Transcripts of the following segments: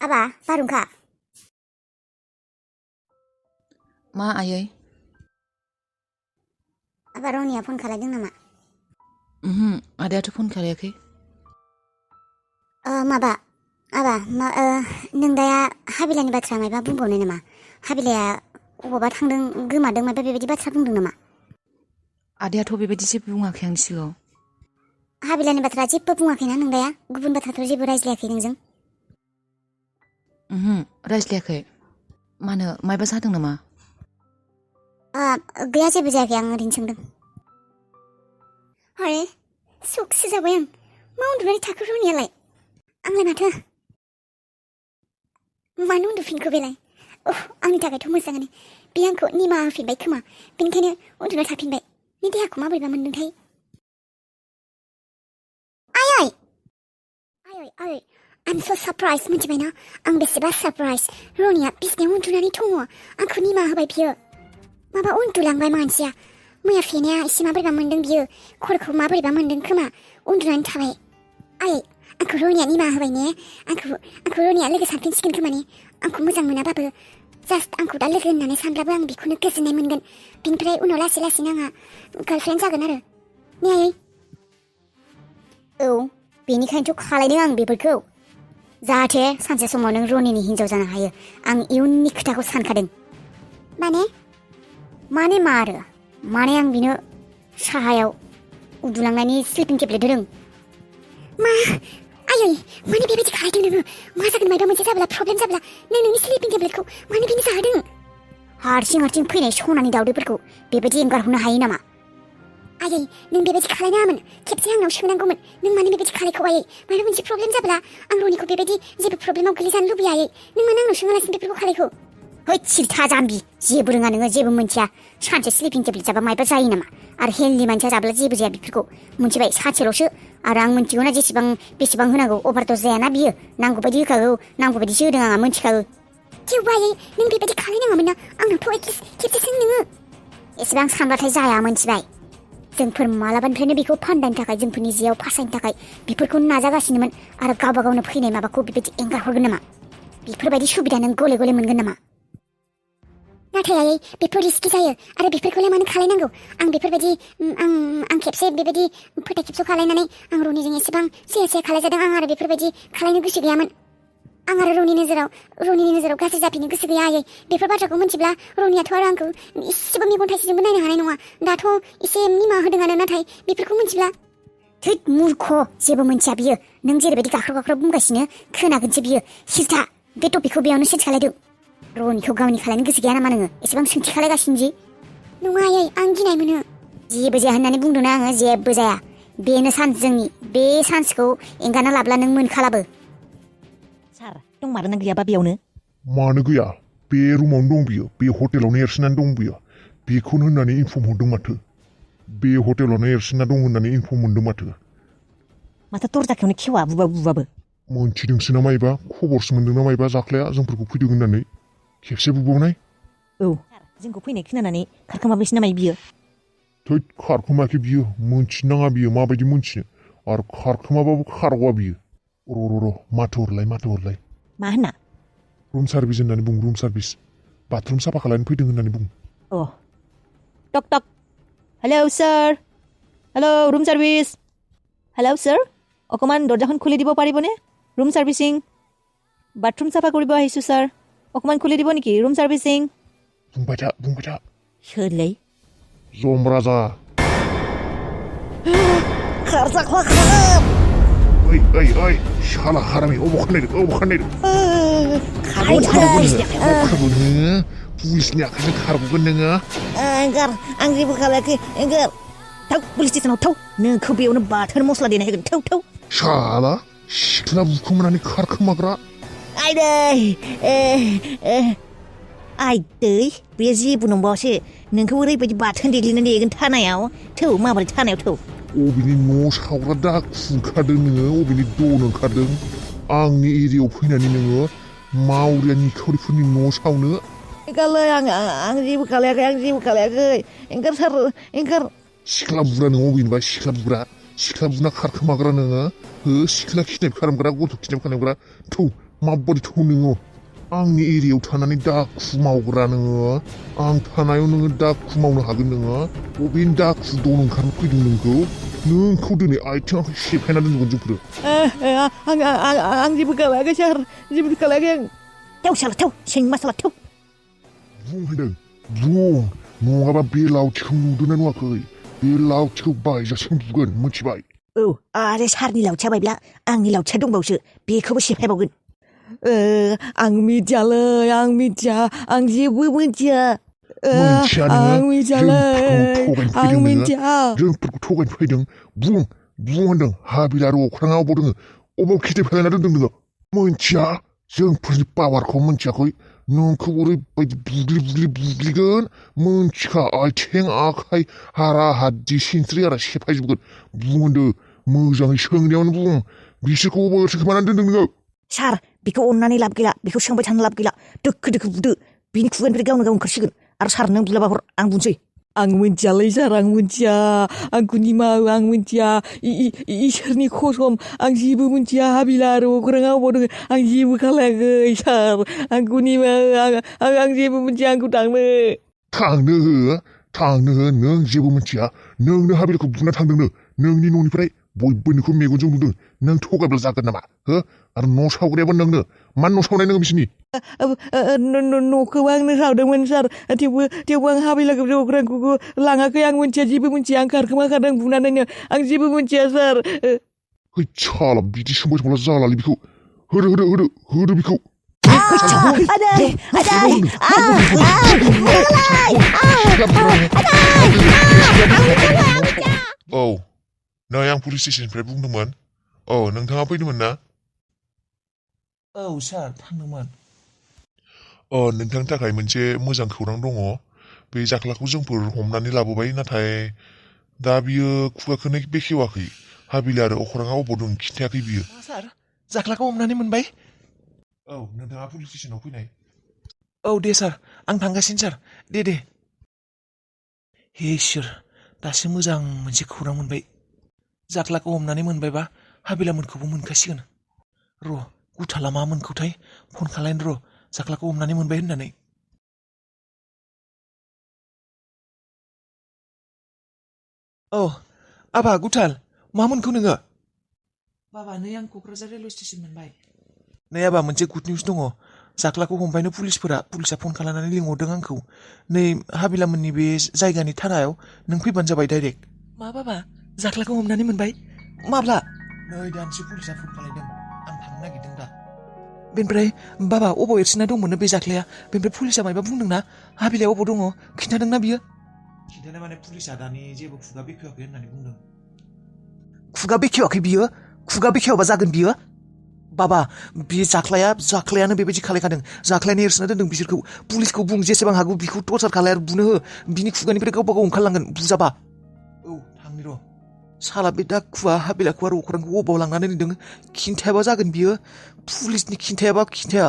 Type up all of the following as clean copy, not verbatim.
आबा बारहुंखा मा आयै आबा रनिया फन खालामदों नामा आदायाथ' फन खालायाखै माबा आबा नों दाया हाबिलानि बाथ्रा मायबा बुंबावनो नामा हाबिलाया अबावबा थांदों गोमादों मायबा बेबायदि बाथ्रा बुंदों नामा आदायाथ' बेबायदि जेबो बुङाखै आंनि सिगाङाव हाबिलानि बाथ्रा जेबो बुङाखैना नों दाया गुबुन बाथ्राथ' जेबो रायज्लायाखै नोंजों रायज्लायाखै मानो मायबा जादों नामा गैया जेबो जायाखै आं ओरैनो सोंदों अरे सकसो जाबाय आं मा उन्दुनानै थाखो रनियालाय आंलाय माथो मानो उन्दुफिनखो बेलाय आंनि थाखायथ' मोजाङानो बे आंखौ निमाहा होफिनबाय खोमा बेनिखायनो उन्दुना थाफिनबाय नि देहाखौ माबोरैबा मोन्दोंथाय आयै आयै आयै I'm so surprised मिथिबायना आं बेसेबा सरप्राइज रनिया बिसिनायाव उन्दुनानै दङ आंखौ निमाहा होबाय बियो माबा उन्दुलांबाय मानसिया मैया फेनाया एसे माबोरैबा मोन्दों बियो खर'खौ माबोरैबा मोन्दों खोमा उन्दुनानै थाबाय आयै आंखौ रनिया निमाहा होबाय ने आंखौ रनिया लोगो सानफिनसिगोन खोमा ने आंखौ मोजां मोनाबाबो जास्ट आंखौ दा लोगो होननानै सानब्लाबो आं बेखौनो गोजोननाय मोनगोन बिनिफ्राय उनाव लासै लासैनो आंहा गार्लफ्रेन्ड जागोन आरो ने आयै औ बेनिखायनोथ' खालायदों आं बेफोरखौ जाहाथे सानसे समाव नों रनिनि हिन्जाव जानो हायो आं इयुननि खोथाखौ सानखादों माने मा आरो माने आं बिनो साहायाव उन्दुलांनायनि स्लिपिं टेब्लेट होदों मा आयै माने बेबायदि खालायदों नोङो मा जागोन मायबा मोनसे जाब्ला प्रब्लेम जाब्ला नों नोंनि स्लिपिं टेब्लेटखौ मानो बिनो जाहोदों हारसिं फैनाय सनानि दावदैफोरखौ बेबायदि एंगारहरनो हायो नामा आयै नों बेबायदि खालायनाङामोन खेबसे आंनाव सोंनांगौमोन नों मानो बेबायदि खालायखौ आयै माबा मोनसे प्रब्लेम जाब्ला आं रनिखौ बेबायदि जेबो प्रब्लेमाव गोलैजानो लुबैया आयै नों मानो आंनाव सोङालासिनो बेफोरखौ खालायखौ है सिलथा जाम्बि जेबो रोङा नोङो जेबो मोनथिया सानसे स्लिपिं टेब्लेट जाबा मायबा जायो नामा आरो हेल्दि मानसिया जाब्ला जेबो जाया बेफोरखौ मोनथिबाय सानसेल'सो आरो आं मोनथिगौना बेसेबां होनांगौ अभारद'ज जायाना बियो नांगौ बायदि होखागौ नांगौ बायदिसो होदों आंहा मोनथिखागौ थेवबो आयै नों बेबायदि खालायनाङामोन ना आंनावथ' एटलिस्ट खेबसे सों नोङो एसेबां सानबाथाय जाया मोनथिबाय जोंफोर मालाबानिफ्रायनो बेखौ फान्दायनो थाखाय जोंफोरनि जेयाव फासायनो थाखाय बेफोरखौ नाजागासिनोमोन आरो गावबा गावनो फैनाय माबाखौ बेबायदि एंगारहरगोन नामा बेफोरबायदि सुबिदा नों गले गले मोनगोन नामा नाथाय आयै बेफोर रिस्कि जायो आरो बेफोरखौलाय मानो खालायनांगौ आं बेफोरबायदि आं खेबसे बेबायदि फोथाय खेबस' खालायनानै आं रनिजों एसेबां सेया खालायजादों आं आरो बेफोरबायदि खालायनो गोसो गैयामोन आं आरो रनिनि नोजोराव गाज्रि जाफिननो गोसो गैया आयै बेफोर बाथ्राखौ मिथिब्ला रनियाथ' आरो आंखौ एसेबो मेगन थाइसेजोंबो नायनो हानाय नङा दाथ' एसे निमाहा होदोंआनो नाथाय बेफोरखौ मिथिब्ला थैद मूर्ख जेबो मिथिया बियो नों जेरैबायदि गाख्र' बुंगासिनो खोनागोनसो बियो सिलथा बे टपिकखौ बेयावनो सेन्स खालायदो रनिखौ गावनि खालायनो गोसो गैया नामा नोङो एसेबां सोंथि खालायगासिनो जि नङा आयै आं गिनाय मोनो जेबो जाया होननानै बुंदोंना आङो जेबो जाया बेनो सान्स जोंनि बे सान्सखौ एंगारना लाब्ला नों मोनखालाबो सार दंमारोना गैयाबा बेयावनो मानो गैया बे रुमावनो दं बियो बे हटेलावनो एरसिनानै दं बियो बेखौनो होननानै इनफर्म हरदों माथो बे हटेलावनो एरसिना दं होननानै इनफर्म मोनदों माथो दरजाखौनो खेवा बुबाबो मोनथिदोंसो ना मायबा खबरसो मोनदों ना मायबा जाख्लाया जोंफोरखौ फैदों होननानै खेबसे बुबावनाय औ जोंखौ फैनाय खोनानानै खारखोमाबायसो नामा बियो थै खारखोमायाखै बियो मोनथिनाङा बियो माबायदि मोनथिनो आरो खारखोमाबाबो खारग'वा बियो र' माथो हरलाय मा होनना रुम सार्भिस होननानै बुं रुम सार्भिस बाथरुम साफा खालामनो फैदों होननानै बुं talk talk hello sir hello room service hello' sir অকণমান দৰ্জাখন খুলি দিব পাৰিবনে ৰুম ছাৰ্ভিচিং বাথৰুম চাফা কৰিব আহিছোঁ ছাৰ অকণমান খুলি দিব নেকি ৰুম ছাৰ্ভিচিং बुंबाय था सोरलै जमराजा खारजाखवा ओइ शाला हारामि अबाव खारनायदों पुलिसनि आखाइजों खारग'गोन नोङो आं जेबो खालायाखै थाव पुलिस स्टेसनाव थाव नोंखौ बेयावनो बाथोन मस्ला देना होगोन थाव शाला सिख्ला बुखोमानानै खारखोमाग्रा आइदै बे जेबो नंबावासो नोंखौ ओरैबायदि बाथोन देग्लिनानै देगोन थानायाव थौ माबोरै थानायाव थौ अबेनि न' सावग्रा दा खुरखादों नोङो अबेनि दन ओंखारदों आंनि एरियायाव फैनानै नोङो मावरिया निखावरिफोरनि न' सावनो आं जेबो खालायाखै एंगार सार एंगार सिख्ला बुग्रा नोङो अबेनिबा सिख्ला बुना खारखोमाग्रा नोङो सिख्ला खिनाय खालामग्रा गथ' खिनाय खालामग्रा थौ माबायदिथ' नोङो आंनि एरियायाव थानानै दाखु मावग्रा नोङो आं थानायाव नोङो दाखु मावनो हागोन नोङो बबेनि दाखु दन ओंखारनो फैदों नोंखौ दिनै आथिं आखाइ सेफायना दोनगोन जोंफोरो आं जेबो खालायाखै सार जेबो खालायाखै आं थेव साला थेव सेंमा साला थेव बुं होनदों बुं नङाबा बे लावथिखौ नुदोंना नुवाखै बे लावथिखौ बायजासिम बुगोन मिथिबाय औ आरो सारनि लावथिया बायब्ला आंनि लावथिया दंबावसो बेखौबो सेफायबावगोन आं मिथियालै आं मिथिया आं जेबो मिथिया मोनथिया आं नोङो मिथियालै आं मिथिया जोंफोरखौ थगायनो फैदों बुं होनदों हाबिला आरो अख्राङा अबाव दोङो अबाव खिथि फैना दोनदों नोङो मोनथिया जोंफोरनि पावारखौ मोनथियाखै नोंखौ ओरैबायदि बुग्लिगोन मोनथिखा आथिं आखाइ हारा हाद्दि सिनस्रि हारा सेफायजोबगोन बुं होनदों मोजाङै सोंनायावनो बुं बिसोरखौ अबाव सोखोमानानै दोनदों नोङो सार बेखौ अननानै लाब गैला बेखौ सोंबाय थानो लाब गैला दोखो दोखो बुदो बिनि खुगानिफ्राय गावनो गाव ओंखारसिगोन आरो सार नों बुलाबा हर आं बुंसै आं मिथियालै सार आं मिथिया आंखौ निमाहा आं मिथिया इसोरनि कसम आं जेबो मिथिया हाबिला आरो अख्राङा अबाव दङ आं जेबो खालायाखै सार आंखौ निमाहा आं जेबो मिथिया आंखौ थांनो हो नों जेबो मिथिया नोंनो हाबिलखौ बुना थांदोंनो नोंनि न'निफ्राय बयबो नोंखौ मेगनजों नुदों नों थगायब्ला जागोन नामा हो आरो न' सावग्रायाबो नोंनो मानो न' सावनाय नोङो बिसिनि न'खौ आंनो सावदोंमोन सार थेवबो आं हाबिलाखौ अख्रांखौ लाङाखै आं मिथिया जेबो मिथिया आं खारखोमाखादों बुनानैनो आं जेबो मिथिया सार है साला बिदि सोंबाय थाब्ला जालालै बेखौ होदो बेखौ औ नै आं पुलिस स्टेसननिफ्राय बुंदोंमोन औ नोंथाङा फैदोंमोन ना औ सार थांदोंमोन नोंथांनि थाखाय मोनसे मोजां खौरां दङ बे जाख्लाखौ जोंफोर हमनानै लाबोबाय नाथाय दा बियो खुगाखौनो बेखेवाखै हाबिला आरो अख्राङा अबाव दं खिन्थायाखै बियो सार जाख्लाखौ हमनानै मोनबाय औ नोंथाङा पुलिस स्टेसनाव फैनाय औ दे सार आं थांगासिनो सार दे हे इसोर दासो मोजां मोनसे खौरां मोनबाय जाख्लाखौ हमनानै मोनबायबा हाबिलामोनखौबो मोनखासिगोन र' गुथाला मा मोनखौथाय फन खालायनो र' जाख्लाखौ हमनानै मोनबाय होननानै औ आबा गुथाल मा मोनखौ नोङो बाबा नै आं क'क्राझार रेलवे स्टेसन मोनबाय नै आबा मोनसे गुड निउस दङ जाख्लाखौ हमबायनो पुलिसा फन खालामनानै लिंहरदों आंखौ नै हाबिलामोननि बे जायगानि थारायाव नों फैबानो जाबाय डाइरेक्ट मा बाबा जाख्लाखौ हमनानै मोनबाय माब्ला नै दानसे पुलिसा फन खालायदों आं थांनो नागिरदों दा बेनिफ्राय बाबा अबाव एरसिना दंमोननो बे जाख्लाया बेनिफ्राय पुलिसा मायबा बुंदोंना हाबिलाया अबाव दङ खिन्थादोंना बियो खिन्थानाय माने पुलिसा दानि जेबो खुगा बेखेवाखै होननानै बुंदों खुगा बेखेवाखै बियो खुगा बेखेवाबा जागोन बियो बाबा बे जाख्लायानो बेबायदि खालायखादों जाख्लायानो एरसिना दोनदों बिसोरखौ पुलिसखौ बुं जेसेबां हागौ बिखौ टर्चार खालाय आरो बुनो हो बिनि खुगानिफ्राय गावबा गाव ओंखारलांगोन बुजाबा औ थांनि र' साला बे दाखुवा हाबिलाखौ आरो अख्रांखौ अबाव लांनानै दोनदों खिन्थायाबा जागोन बियो पुलिसनि खिन्थायाबा खिन्थाया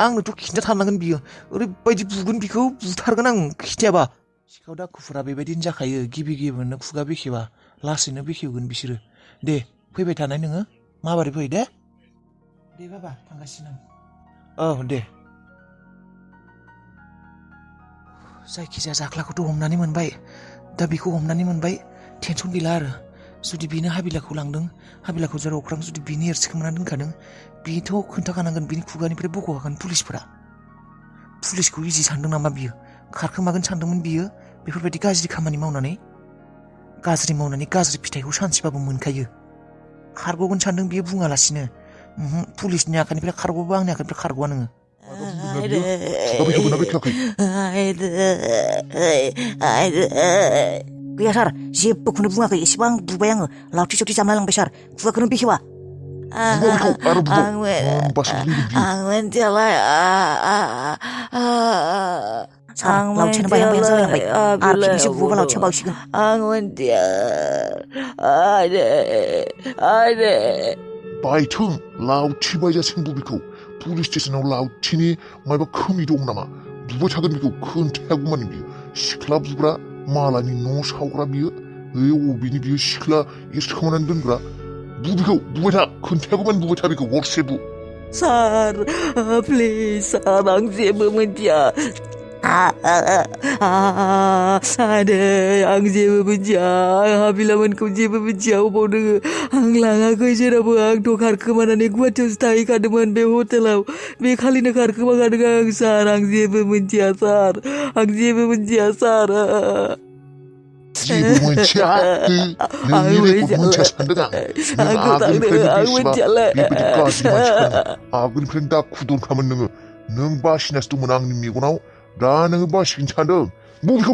आंनोथ' खिन्थाथारनांगोन बियो ओरैबायदि बुगोन बिखौ बुथारगोन आं खिन्थायाबा सिखाव दाखुफोरा बेबायदिनो जाखायो गिबियावनो खुगा बेखेवा लासैनो बेखेवगोन बिसोरो दे फैबाय थानाय नोङो माबोरै फै दे बाबा थांगासिनो आं औ दे जायखिजाया जाख्लाखौथ' हमनानै मोनबाय दा बेखौ हमनानै मोनबाय टेनसन गैला आरो जुदि बेनो हाबिलाखौ लांदों हाबिलाखौ जेराव अख्रां जुदि बेनो एरसिखोमाना दोनखादों बेथ' खोन्थाखानांगोन बिनि खुगानिफ्राय बख'खागोन पुलिसखौ इजि सानदों नामा बियो खारखोमागोन सानदोंमोन बियो बेफोरबायदि गाज्रि खामानि मावनानै गाज्रि फिथाइखौ सानसेबाबो मोनखायो खारग'गोन सानदों बियो बुङालासिनो पुलिसनि आखाइनिफ्राय खारग'बा आंनि आखाइनिफ्राय खारग'आ नोङो गैया सार जेबोखौनो बुङाखै एसेबां बुबाय आङो लावथि सावथि जामना लांबाय सार खुगाखौनो बेखेवा लावथियानो बायहां जालायलांबाय आरो खेबनैसो बुबोबा लावथिया बावसिगोन बायथों लावथि बायजासिम बेखौ पुलिस स्टेसनाव लावथिनि माबा खोमि दं नामा बुबाय थागोन बेखौ खोन्थायागौमानि बियो सिख्ला बुग्रा मालायनि न' सावग्रा बियो अबेनि बियो सिख्ला एरसिखोमानानै दोनग्रा बुबाय था खोन्थायागौमानि बुबाय था बेखौ हरसे बु सार प्लिज सार आं जेबो मिथिया आदै आं जेबो मिथिया आं हाबिलामोनखौ जेबो मिथिया अबाव दोङो आं लाङाखै जेरावबो आंथ' खारखोमानानै गुवाहाटियावसो थाहैखादोंमोन बे हटेलाव बे खालिनो खारखोमाखादों आं सार आं जेबो मिथिया सार आं जेबो मिथिया सार जेबो मोनथिया नोंनि रायखौ मोनथिया सानदों आं नों आगोलनिफ्रायनो बेसेबा बेबायदि गाज्रि मानसिफोरनो आगोलनिफ्रायनो दा खुदुनखामोन नोङो नों बासिनासो दंमोन आंनि मेगनाव दा नोङो बासिगोन सानदों बबेखौ